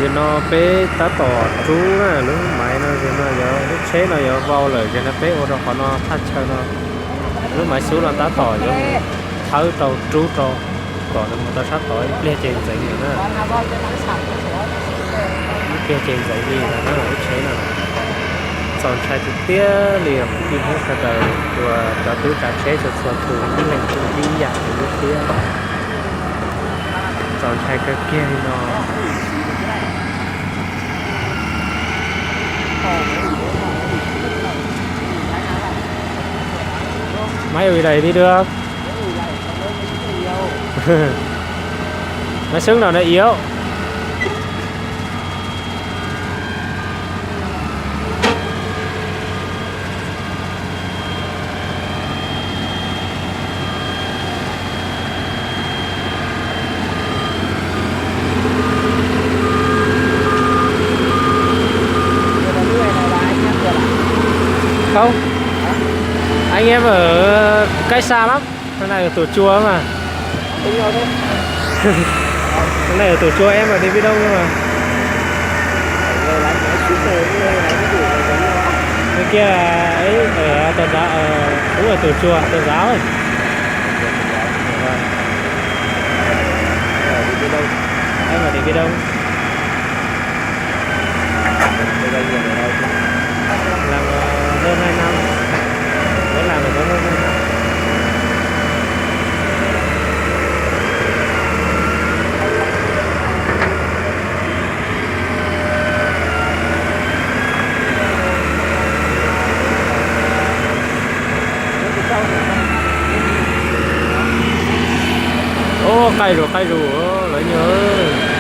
Tam no peb tab tom rub na, lub maiv no, no yog lub tsheb no yuav vau lawm, tam no peb ua rau qhov no thaj chaw no, lub maiv xub no tab tom yuav mus thawb rau rub rau kom nws mus tau sab tod, ib pliag ces ntxeev lawm na. Ib pliag ces ntxeev li lawm na lub tsheb no. Txaus ntshai tiag tiag li os kwv tij Hmoob sawv daws, uas cov tub tsav tsheb txhua txhua tus ib leeg ib yam li thiab. Txaus ntshai kawg kiag li no. Máy ui đẩy đi được. Máy xứng đầu nó yếu. Không. Anh em ở cách xa lắm. Cái này ở Tủa Chùa mà. Cái này ở Tủa Chùa, em ở Điện Biên Đông cơ mà. Bên kia là ấy, ở tôn giáo, ờ, cũng ở Tủa Chùa, tôn giáo ấy. Vâng. Ở Điện Biên Đông. Em ở Điện Biên Đông. Tôi làm ở đây làm, ờ, hơn hai năm. Mới làm được có hơn hai năm. Ub, qaij zus qaij zus lawv nyuag.